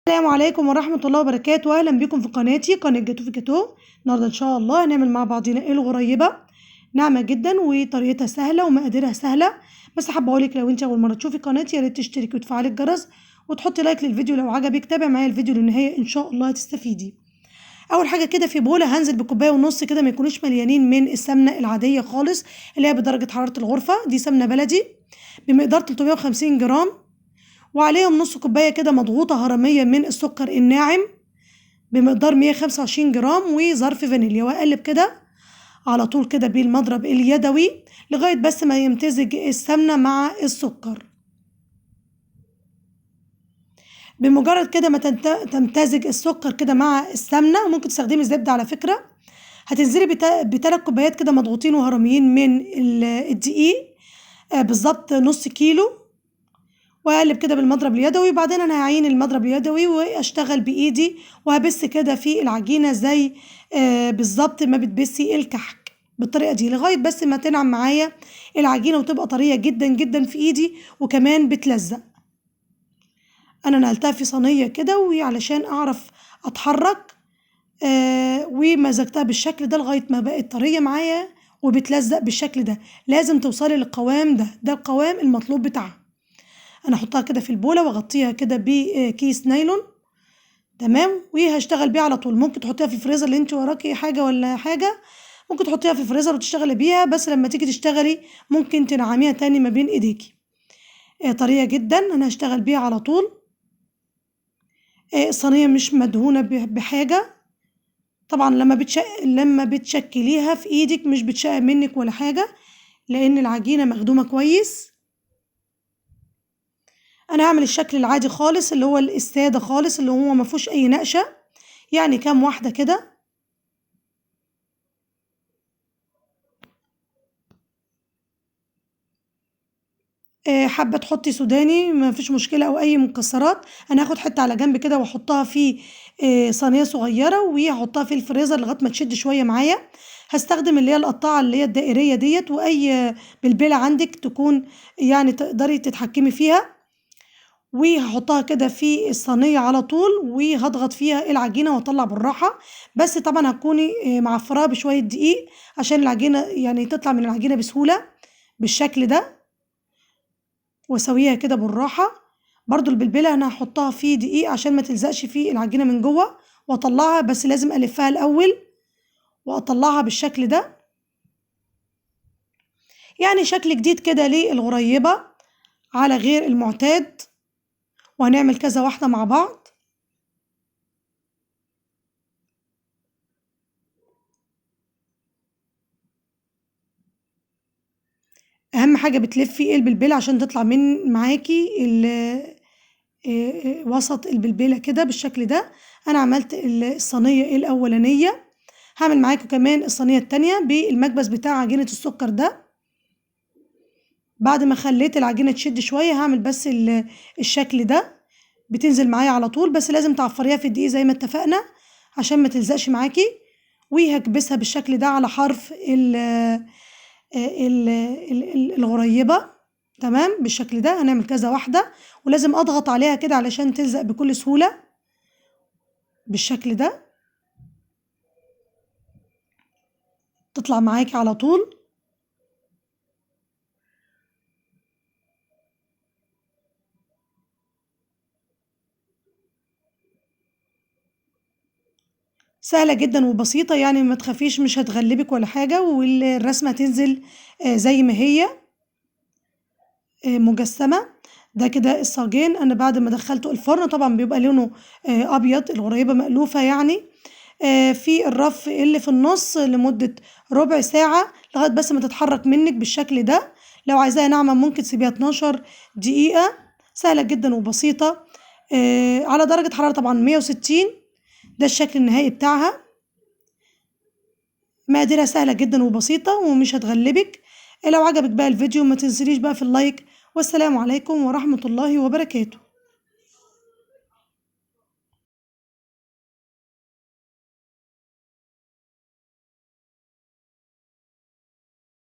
السلام عليكم ورحمة الله وبركاته. أهلا بكم في قناتي، قناة جاتو في جاتو. النهاردة إن شاء الله هنعمل مع بعضينا الغريبة، ناعمة جدا وطريقتها سهلة ومقاديرها سهلة. بس حابة أقولك لو أنت أول مرة تشوفي قناتي يا ريت تشتركي وتفعلي الجرس وتحطي like للفيديو لو عجبك. تابع معايا الفيديو للنهاية إن شاء الله هتستفيدي. أول حاجة كده في بولة هنزل بكوباية ونص كده، ما يكونوش مليانين، من السمنة العادية خالص اللي هي بدرجة حرارة الغرفة، دي سمنة بلدي بمقدار 350 جرام، وعليهم نص كوباية كده مضغوطة هرمية من السكر الناعم بمقدار 125 جرام، وظرف فانيليا. وأقلب كده على طول كده بالمضرب اليدوي لغاية بس ما يمتزج السمنة مع السكر. بمجرد كده ما تمتزج السكر كده مع السمنة، ممكن تستخدمي الزبدة على فكرة. هتنزلي بتلات كوبايات كده مضغوطين وهرميين من الدقيق، بالظبط نص كيلو، واقلب كده بالمضرب اليدوي. وبعدين انا هعين المضرب اليدوي واشتغل بايدي، وهبس كده في العجينة زي بالظبط ما بتبسي الكحك بالطريقة دي، لغاية بس ما تنعم معايا العجينة وتبقى طرية جدا جدا في ايدي، وكمان بتلزق. انا نقلتها في صينية كده وعلشان اعرف اتحرك، ومزجتها بالشكل ده لغاية ما بقت طرية معايا وبتلزق بالشكل ده. لازم توصلي للقوام ده، ده القوام المطلوب بتاعها. انا احطها كده في البوله واغطيها كده بكيس نايلون، تمام، وهشتغل بيها على طول. ممكن تحطيها في الفريزر اللي انت وراكي حاجة ولا حاجة، ممكن تحطيها في الفريزر وتشتغلي بيها، بس لما تيجي تشتغلي ممكن تنعميها تاني ما بين ايديكي. طرية جدا، انا هشتغل بيها على طول. الصينية مش مدهونه بحاجة طبعا، لما بتشكليها في ايدك مش بتشق منك ولا حاجة، لان العجينة مخدومة كويس. انا هعمل الشكل العادي خالص اللي هو السادة خالص، اللي هو ما فيهوش اي نقشه، يعني كام واحدة كده. حابة تحطي سوداني ما فيش مشكلة، او اي مكسرات. انا هاخد حتة على جنب كده واحطها في صينية صغيرة، وهحطها في الفريزر لغاية ما تشد شوية معايا. هستخدم اللي هي القطاعه اللي هي الدائريه ديت، واي بلبلة عندك تكون يعني تقدري تتحكمي فيها. وهحطها كده في الصينية على طول، وهضغط فيها العجينة واطلع بالراحة. بس طبعا هتكوني معفراها بشوية دقيق عشان العجينة يعني تطلع من العجينة بسهولة بالشكل ده. واسويها كده بالراحة. برضو البلبلة انا هحطها في دقيق عشان ما تلزقش في العجينة من جوه، واطلعها، بس لازم الفها الاول واطلعها بالشكل ده. يعني شكل جديد كده للغريبة على غير المعتاد. وهنعمل كذا واحدة مع بعض. اهم حاجة بتلفي البلبلة عشان تطلع من معاكي وسط البلبلة كده بالشكل ده. انا عملت الصينية الاولانية، هعمل معاكم كمان الصينية التانية بالمكبس بتاع عجينة السكر ده. بعد ما خليت العجينة تشد شوية هعمل بس الشكل ده، بتنزل معايا على طول، بس لازم تعفريها في الدقيق زي ما اتفقنا عشان ما تلزقش معاكي. وهكبسها بالشكل ده على حرف الغريبة، تمام، بالشكل ده. هنعمل كذا واحدة، ولازم اضغط عليها كده علشان تلزق بكل سهولة بالشكل ده، تطلع معاكي على طول. سهلة جدا وبسيطة، يعني ما تخافيش مش هتغلبك ولا حاجة، والرسمة هتنزل زي ما هي مجسمة. ده كده الصاجين. انا بعد ما دخلته الفرن طبعا بيبقى لونه ابيض، الغريبة مألوفة يعني، في الرف اللي في النص لمدة ربع ساعة لغاية بس ما تتحرك منك بالشكل ده. لو عايزاها ناعمة ممكن تسيبيها 12 دقيقة. سهلة جدا وبسيطة، على درجة حرارة طبعا 160. ده الشكل النهائي بتاعها. مقاديرها سهلة جدا وبسيطة ومش هتغلبك. لو عجبك بقى الفيديو ما تنسليش بقى في اللايك، والسلام عليكم ورحمة الله وبركاته.